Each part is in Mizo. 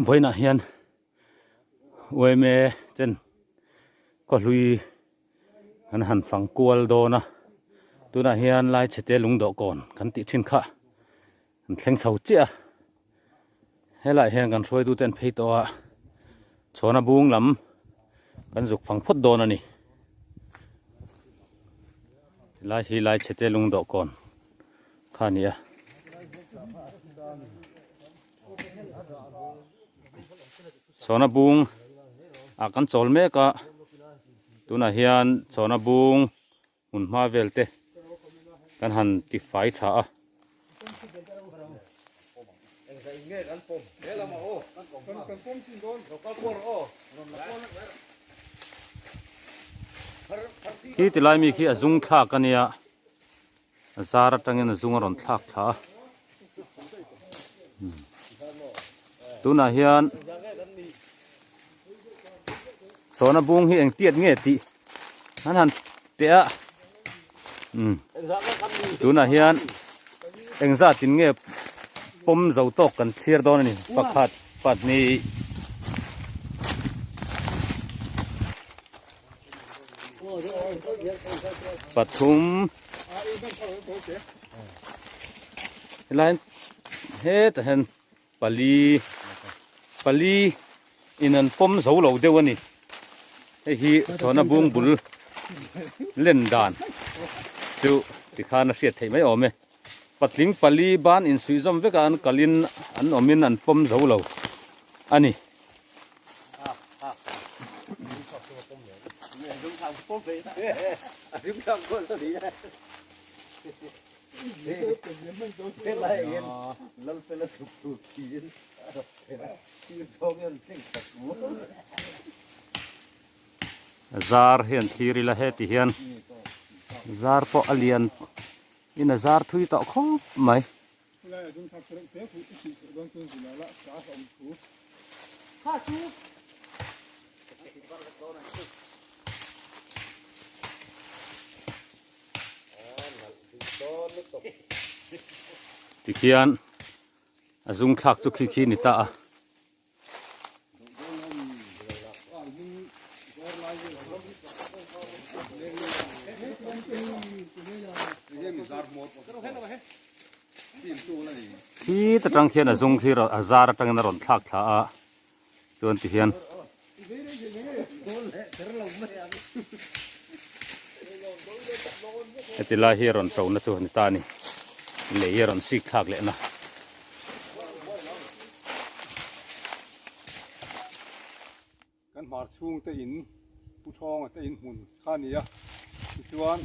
Vawiinah hian yma ten khawhlui an han fang kual dawn a, tunah hian lai chhete lungdawhkawn kan tih thin kha an thleng chho chiah a, helaiah hian kan hruaitute an phei tawh a, chhawna bung lam kan zuk fang phawt dawn a ni. Tilai hi lai chhete lungdawhkawn kha a ni a. Chhawna bung ah kan chawl mek a tunah hian chhawna bung hmun hma vel te kan han ti fai tha a. Khi ti lai mi khi a zung thlak a nia. A zar atangin a zung a rawn thlak thla a tunah hian chawna bung hi eng tiat nge tih an han teh a tunah hian eng zat in nge pawm zo tawk kan thlir dawn a ni pakhat pahnih Pathum helai hetah hian pali pali in an pawm zo lo deuh a ni hei hi chhuahna bung bul len dan chu tikhan a hriat theih mai awm e patling pali ban insuih zawm vek a an kalin an awmin an pawm zo lo a ni. Zar hian thlir ila heti hian zar pawh a lian in a zar thui tawh khawp mai. Tikhian a zung thlak chu khi khi ni ta a. Khi ta tang khian a zung khi a zar atangin a rawn thlak thla a chuan ti hian heti lai hi a rawn to na chu a ni ta a ni lei hi a rawn sik thlak leh na. Kan hmar chhung te in Pu Thawnga te in hmun kha a ni a, tichuan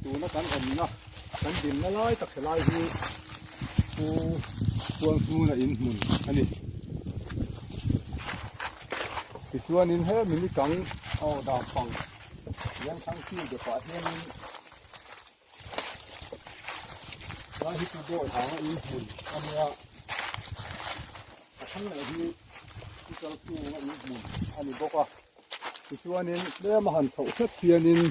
tuna kan awmna kan dinna lai tak helai hi Pu Huanghmuna in hmun a ni. Tichuanin he mini kang aw dan pang Lianthang field depah hianin Lai hi chu dawi hang a in hmun a nia, a thlang leh hi chu kal chung a in hmun a ni bawk a, tichuanin tlem a han chhoh hret hianin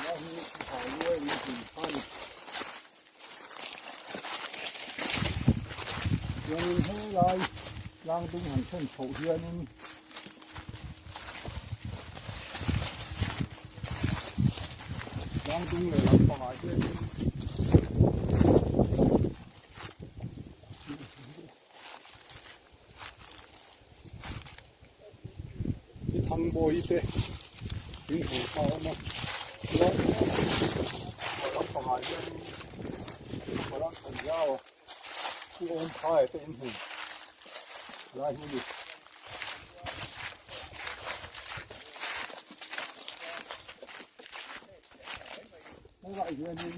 lai hi chu hai luai in hmun a ni. Chuanin helai tlang dung han thlen chhoh hianin tlang dung leh lampangah hianin I thangbawi te in hmu kha a awm a chuan lampangah hianin Parang than zau a chu awm phai te in hmu lai hi a ni. Helaiah hianin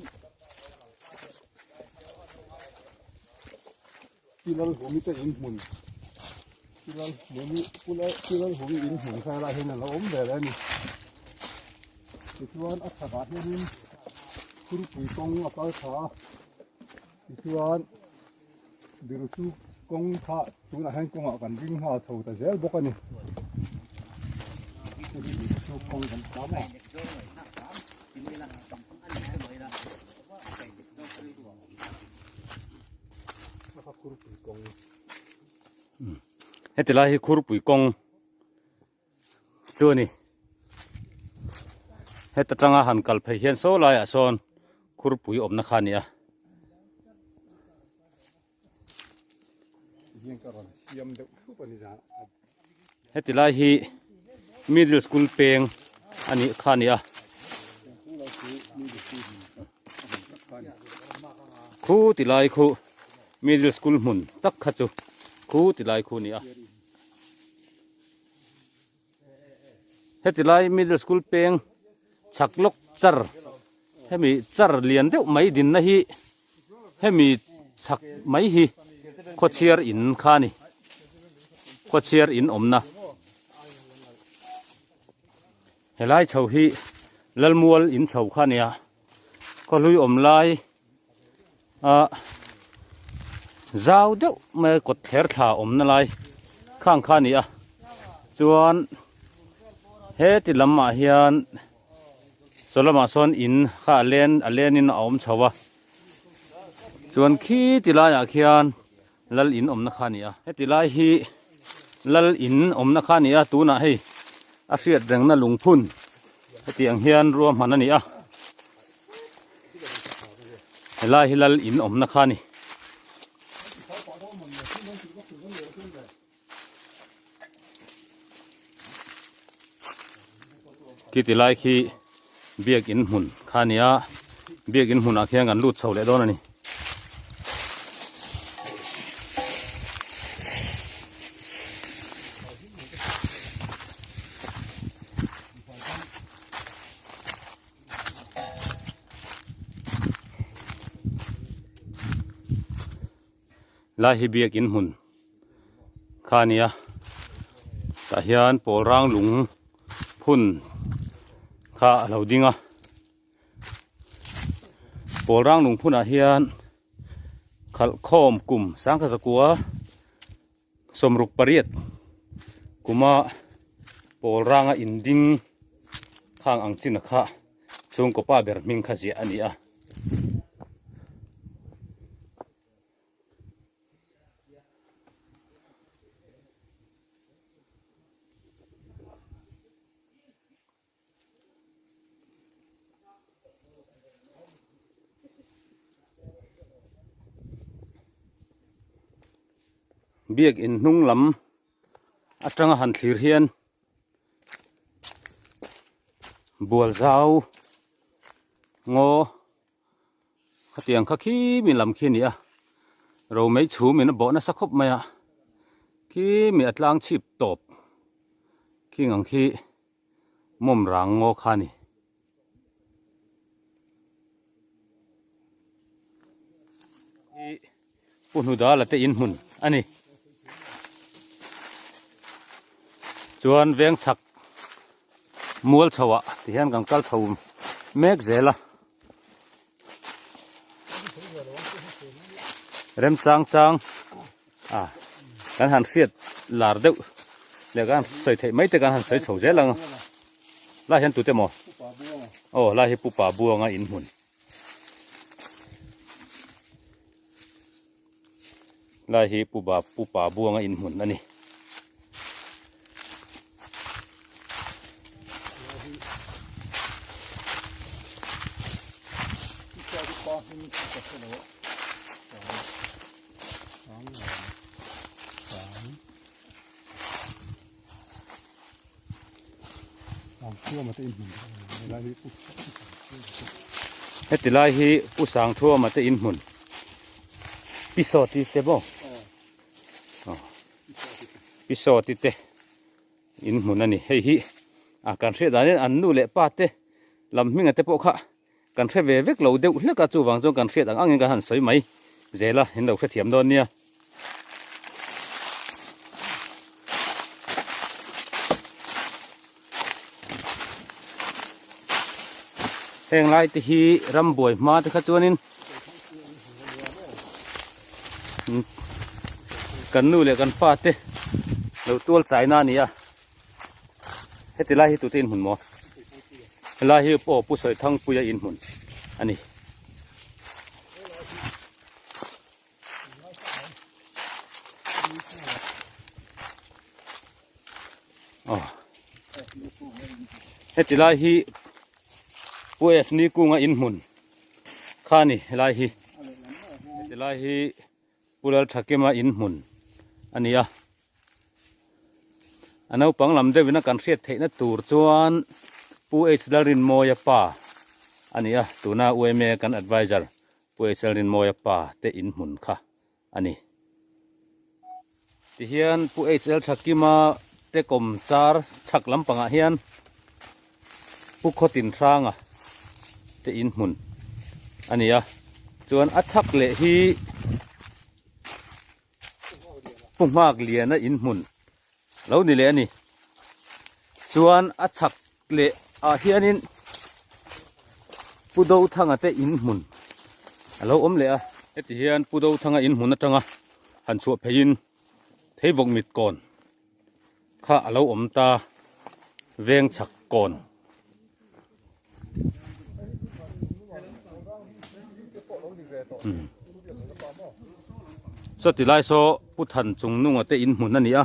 Pilalhumi te in hmun Pilalhumi Pilalhumi in hmun kha helaiah hian a lo awm ve leh a ni. Tichuan a chhakah hianin thurpui kawng a kal tha a, tichuan Birusu kawng kha tunah hian kawngah kan ring nghal chho ta zel bawk a ni. Birusu kawng kan ta maw? Heti lai hi khurpui kawng chu a ni. Heta tanga han kal phei hian saw laiah sawn khurpui awmna kha a ni a. Heti lai hi middle school peng a nih kha a ni a. Khu ti lai khu middle school hmun tak kha chu khu ti lai khu a ni a. Heti lai middle school peng chhak lawk char hemi char lian deuh mai dinna hi hemi chhak mai hi khawchhiar in kha a ni khawchhiar in awmna helai chho hi lalmual in chho kha a nia khawhlui awm lai ah zau deuh mai kawt thler thla awmna lai khang kha a ni a chuan heti lamah hian saw lamah sawn in kha a len a lenin a awm chho a chuan khi ti laiah khian lal in awmna kha a ni a heti lai hi lal in awmna kha a ni a tunah hei a hriat rengna lungphun hetiang hian ruahman a ni a. Helai hi lal in awmna kha a ni. Khi ti lai khi biakin hmun kha a ni a, biakin hmunah khian kan lut chho leh dawn a ni. Lai hi biakin hmun kha a nia tah hian pawl rang lung phun kha a lo ding a pawl rang lung phunah hian khalh khawm kum sangkhat zakua 68 kuma pawl ranga inding khang ang chin a kha chhungkaw pa ber hming kha ziah a ni a. Biakin hnung lam atanga han thlir hian bual zau ngaw khatiang kha khi mi lam khi a ni a romei chhum in a bawh nasa khawp mai a khi mi a tlang chhip tawp khing ang khi. Mawm rang ngaw kha a ni. Hi Pu Hnudala te in hmun a ni. Chuan veng chhak mual chho ah ti hian kan kal chho mek zel a. Rem chang chang a kan han hriat lar deuh leh kan sawi theih mai te kan han sawi chho zel ang lai hian tute maw aw lai hi pupa buanga in hmun lai hi pupa pupa buanga in hmun a ni. Heti lai hi Pu Sangthuama te in hmun Pi Sawti te maw Pi Sawti te in hmun a ni hei hi a kan hriat danin an nu leh pa te lam hminga te pawh kha Kan hre ve vek lo deuh hlek a, chuvang chuan kan hriat ang angin kan han sawi mai zel a, in lo hrethiam dawn nia. Heng lai te hi rambuai hma te kha chuanin kan nu leh kan pa te lo tual chaina a ni a. Heti lai hi tute inhmun maw? Helai hi pawh Pu Sawithangpuia inhmun a ni. Heti lai hi Pu F ni kunga in hmun kha a ni helai hi. Heti lai hi Pu Lalthakima in hmun a ni a. A naupang lam deuhin a kan hriat theihna tur chuan Pu H Lalrinmawia pa a ni a, tuna UMA kan adviser Pu H Lalrinmawia pa te in hmun kha a ni. Tihian Pu HL Thakima te kawm char chhak lampangah hian Pu Khawtin Hranga te in hmun a ni a, chuan a chhak leh hi Pu Nghak Liana in hmun lo ni leh a ni. Chuan a chhak leh ah hianin Pu Dothanga te in hmun a lo awm leh a. Heti hian Pu Dothanga in hmun atanga han chhuah pheiin Theivawk mit kawn kha a lo awm ta veng chhak kawn. Saw ti lai saw Pu Than Chungnunga te in hmun a ni a,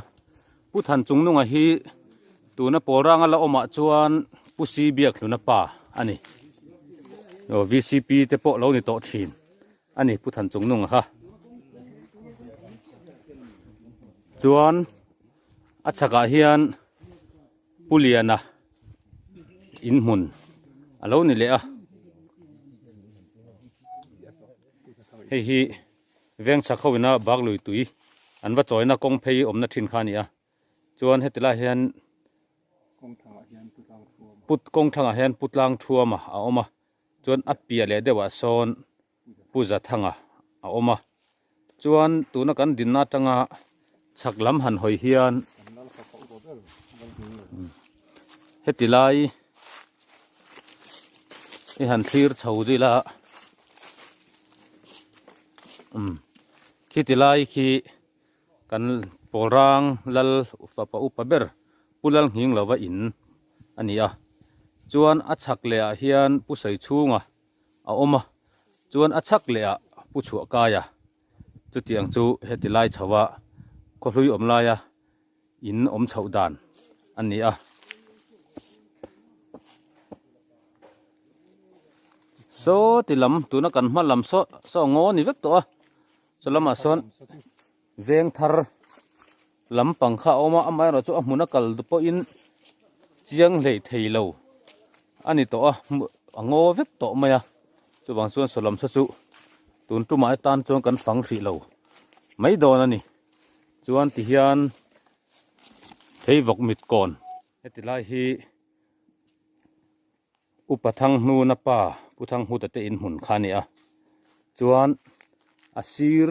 Pu Than Chungnunga hi tuna pawl ranga la awmah chuan Pu Si Biakhluna pa a ni. Aw VCP te pawh lo ni tawh thin a ni Pu Than Chungnunga kha. Chuan a chhakah hian Pu Liana in hmun a lo ni leh a, hei hi veng chhak ho ina bak lui tui an va chawina kawng phei awmna thin kha a ni a, chuan heti lai hian put kawng thlangah hian pu tlang thuama a awm a, chuan a piah leh deuhah sawn Pu Zathanga a awm a, chuan tuna kan dinna atanga chhak lam han hawi hian heti lai i han thlir chho dil a umm khiti lai khi kan Pawlrang Lal fapa upa ber Pu Lalnghinglova in a ni a, chuan a chhak leh ah hian Pu Saichhunga a awm a, chuan a chhak leh ah pu chhuah kai a, chutiang chu heti lai chho a khawhlui awm laia in awm chhoh dan a ni a. Saw ti lam tuna kan hma lam saw saw ngaw a ni vek tawh a, saw lamah sawn veng thar lampang kha a awm a, amaherawhchu a hmun a kal pawhin chiang hlei thei lo a ni tawh a, a ngaw vek tawh mai a, chuvang chuan saw lam saw chu tun tumah atan chuan kan fang hrih lo mai dawn a ni, chuan tihian theivawk mit kawn heti lai hi Upa Thanghnuna pa Pu Thanghuta te inhmun kha a ni a, chuan a sir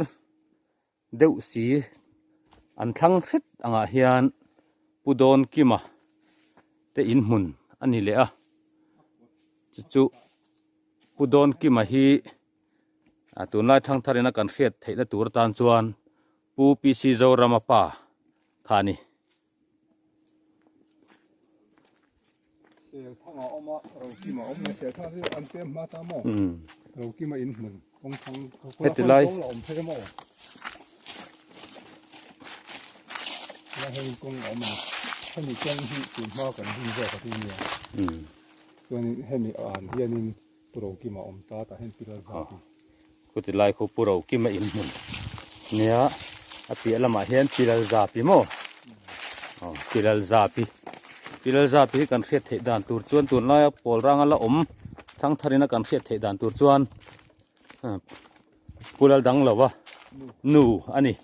deuh si an thlang hret angah hian Pu Dawnkima te inhmun a ni leh a, chu chu Pu Dawnkima hi a tunlai thangtharin a kan hriat theihna tur atan chuan Pu PC Zorama pa kha a ni. Selthang a awm a, Rokima a awm a, Selthang hi an pem hma ta maw? Rokima in hmun kawng thang Heti lai kawng la awm phei maw? La heng kawng a awm a ni. Hemi kawng hi tun hma kan hun zawk a ti nia. Chuan hemi an hianin Pu Rokima awm ta tah hian Pilar Zaki. Chuti lai khu Pu Rokima in hmun nia a piah lamah hian Pilal Zapi maw aw Pilal Zapi Pilal Zapi hi kan hriat theih dan tur chuan tunlaia pawl ranga la awm thangtharin a kan hriat theih dan tur chuan Pu Lal dang lova nu a ni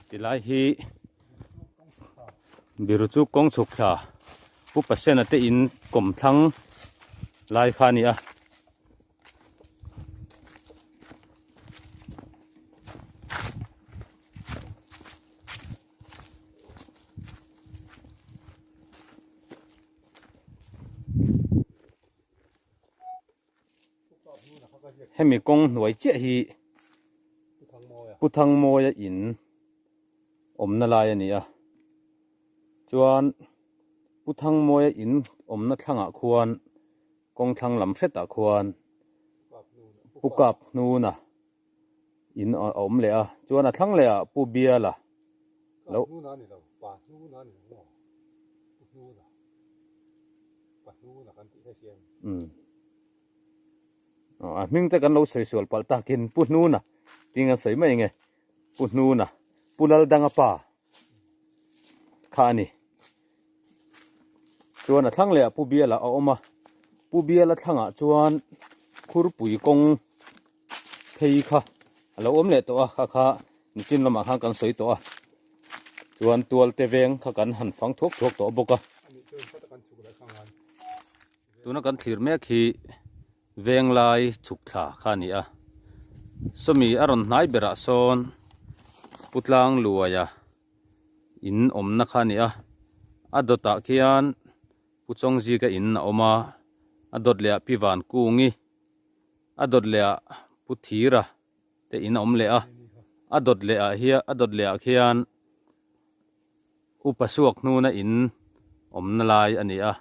tilai hi biru chu kawng chhuk thla Pu Pasena te in kawmthlang lai kha a ni a. Hemi kawng hnuai chiah hi Pu Thangmawia in awmna lai a ni a, chuan Pu Thangmawia in awmna thlangah khuan Kawng thlang lam hretah khuan Pu Kap Hnuna in a awm leh a, chuan a thlang leh ah Pu Biala lo. Umm a hming te kan lo sawi sual palh takin Pu Hnuna tih an sawi mai nge Pu Hnuna Pu Laldanga pa kha a ni. Chuan a thlang leh ah Pu Biala a awm a, Pu Biala thlangah chuan Khurpui kawng phei kha a lo awm leh tawh a, kha kha nichin lamah khan kan sawi tawh a, chuan tual te veng kha kan han fang thuak thuak tawh bawk a. Tuna kan thlir mek hi veng lai chhuk thla kha a ni a, sawmi a rawn hnai berah sawn Pu Tlangluaia in awmna kha a ni a, a dawtah khian Pu Chawngzika in a awm a, a dawt leh ah Pi Vankungi. A dawt leh ah Pu Thira te in a awm leh a, a dawt leh ah hian a dawt leh ah khian Upa Suak hnuna in awmna lai a ni a,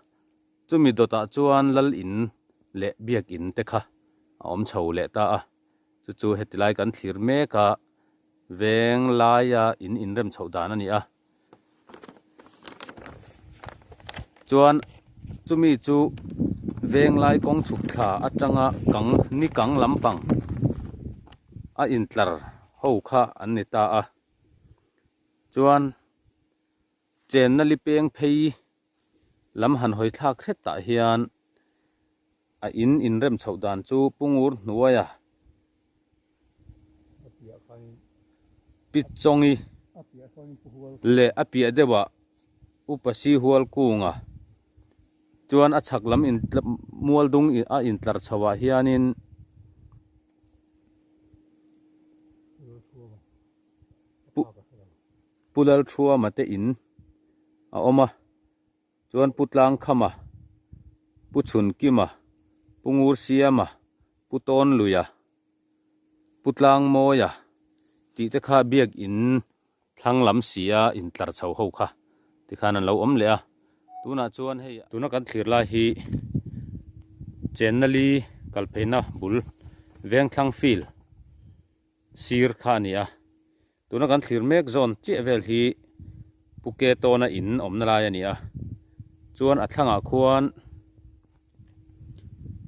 chumi dawt ah chuan Lal in leh Biak in te kha a awm chho leh ta a, chu chu heti lai kan thlir mek a veng laia in inrem chhoh dan a ni a. Chuan chumi chu venglai kawng chhuk thla atanga kang ni kang lampang a intlar ho kha an ni ta a. Chuan chenna li peng phei lam han hawi thlak hretah hian a in inrem chhoh dan chu Pungur hnuaia Pitchawngi leh a piah deuhah Upa Sihual kunga chuan a chhak lam mual dung a intlar chhoah hianin Pu Lalthuama te in a awm a. Chuan Pu Tlangkhama, Pu Chhunkima, Pu Ngursiama, Pu Tawnluia, Pu Tlangmawia tih te kha biak in thlang lam si a intlar chho ho kha tikhan an lo awm leh a. Tunah chuan hei tuna kan thlir lai hi Chennali kalpheina bul Vengthlang field sir kha a ni a. Tuna kan thlir mek zawn chiah vel hi Pu Ke Tawna in awmna lai a ni a, chuan a thlangah khuan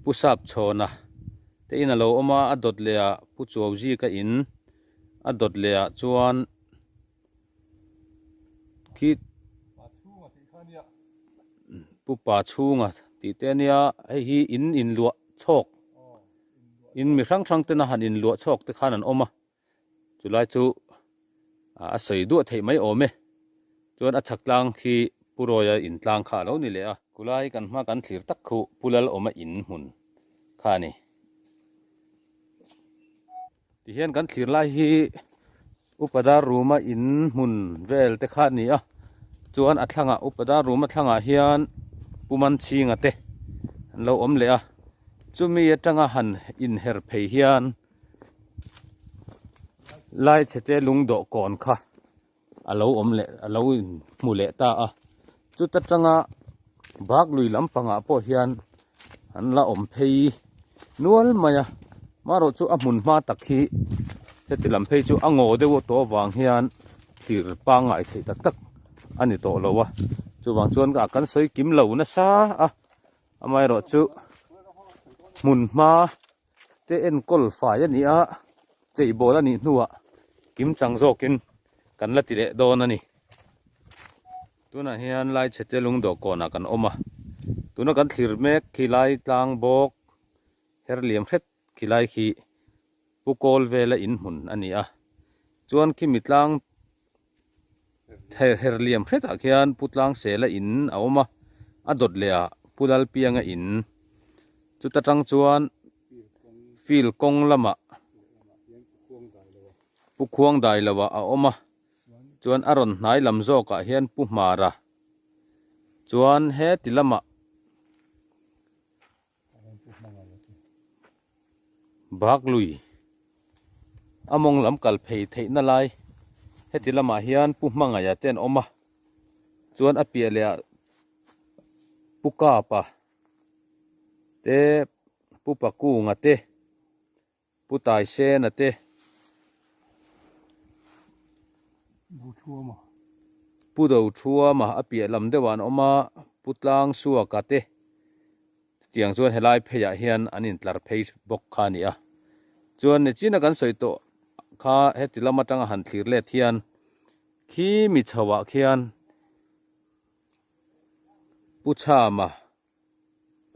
Pu Sap Chhawna te in a lo awm a, a dawt leh ah Pu Chuau Zika in a dawt leh ah chuan khi Pu Pa Chhunga tih te a nia, hei hi in inluah chhawk in mi hrang hrang tena han inluah chhawk te khan an awm a. Chulai chu a sawi duah theih mai awm e. Chuan a chhak tlang khi Pu Rawia in tlang kha a lo ni leh a. Kulai kan hma kan thlir tak khu Pu Lalawma in hmun kha a ni. Tihian kan thlir lai hi Upa Dar Ruma in hmun vel te kha a ni a. Chuan a thlangah Upa Dar Ruma thlangah hian Pu Manchhinga te an lo awm leh a. Chumi atanga han inher phei hian. Lai chhete lung dawh kawn kha a lo awm leh a lo in hmu leh ta a chuta tanga bak lui lampangah pawh hian an la awm phei nual mai a marawh chu a hmun hma tak hi heti lam phei chu a ngaw deuh tawh avang hian thlir pangngai theih tak tak a ni tawh lo a chuvang chuan kan sawi kim lo nasa a amaherawh chu hmun hma. Te enkawl fai a ni a, cheibawl a nih hnuah kim chang zawkin kan la ti leh dawn a ni. Tunah hian lai chhete lung dawhkawnah kan awm a, tuna kan thlir mek khi lai tlang bawk her liam hret khi lai khi Pu Kawl vela in hmun a ni a, chuan khimi tlang her liam hretah khian Pu Tlangsela in a awm a, a dawt leh ah Pu Lalpianga in. Chuta tang chuan field kawng lamah Pu Khuangdailoa a awm a, chuan a rawn hnai lam zawkah hian Pu Hmara chuan heti lamah Bak lui a mawng lam kal phei theihna lai heti lamah hian Pu Hmangaia te an awm a, chuan a piah leh ah Pu Kapa te Pu Pakunga te Pu Taisena te Pu Dothuama a piah lam deuhah an awm a, Pu Tlangsuaka te. Chutiang chuan helai pheiah hian an intlar phei bawk kha a ni a. Chuan nichina kan sawi tawh kha heti lam atanga han thlir let hian khi mi chhoah khian Pu Chhama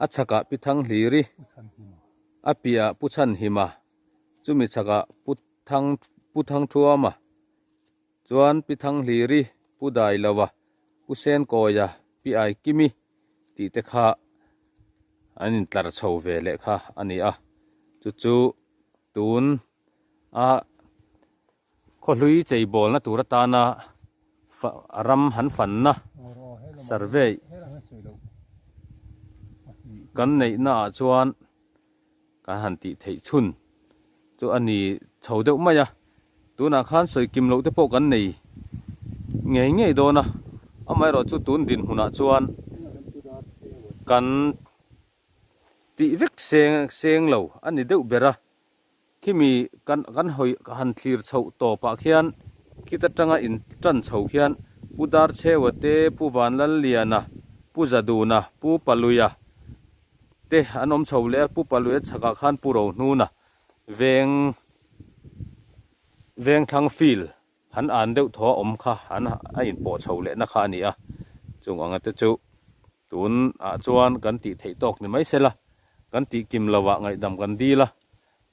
a chhakah Pi Thanghliri, a piahah Pu Chhanhima, chumi chhakah Pu Thang Pu Thangthuama, chuan Pi Thanghliri, Pu Dailoa, Pu Senkawia, Pi Aikimi tih te kha an intlar chho ve leh kha a ni a. Chu chu tun a Khawhlui cheibawlna tur atana ram han fanna survey kan neihna ah chuan kan han tih theih chhun chu a ni chho deuh mai a, tunah khan sawi kim loh te pawh kan nei ngei ngei dawn a, amaherawhchu tun dinhmunah chuan kan tih vek seng seng lo a ni deuh ber a. Khimi kan kan hawi han thlir chhoh tawpah khian khit atanga in tan chho khian Pu Darchheua te, Pu Vanlalliana, Pu Zaduna, Pu Paluia te an awm chho leh a, Pu Paluia chhakah khan Pu Rohnuna veng vengthlang field han an deuh thaw a awm kha an a inpawh chho lehna kha a ni a, chung anga te chu tun ah chuan kan tih theih tawk ni mai sela, kan tih kim lo ah ngaihdam kan dil a,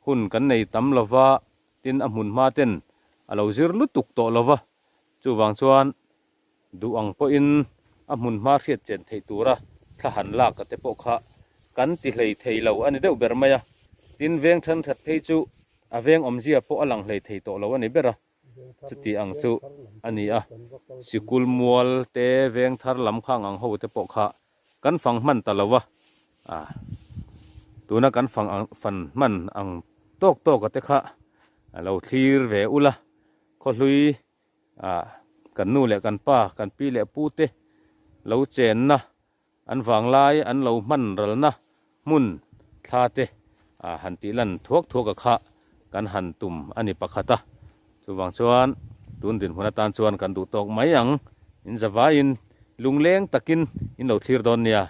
hun kan nei tam lo va, tin a hmun hma ten a lo zir lutuk tawh lo va, chuvang chuan duh ang pawhin a hmun hma hriat chen theih tura thla han lak a te pawh kha kan ti hlei thei lo a ni deuh ber mai a, tin veng thenkhat phei chu a veng awmzia pawh a lang hlei thei tawh lo a ni ber a, chuti ang chu a ni a, sikul mual te veng thar lam khang ang ho te pawh kha kan fang hman ta lo a, ah tuna kan fang ang fan hman ang tawk tawk a te kha a lo thlir ve ula, khawhlui ah kan nu leh kan pa kan pi leh pu te lo chenna An vanglai an lo hman ralna hmun thla te han tih lan thuak thuak a kha kan han tum a ni pakhat a. Chuvang chuan tun dinhmun atan chuan kan duh tawk mai ang. In zavaiin lungleng takin in lo thlir dawn nia.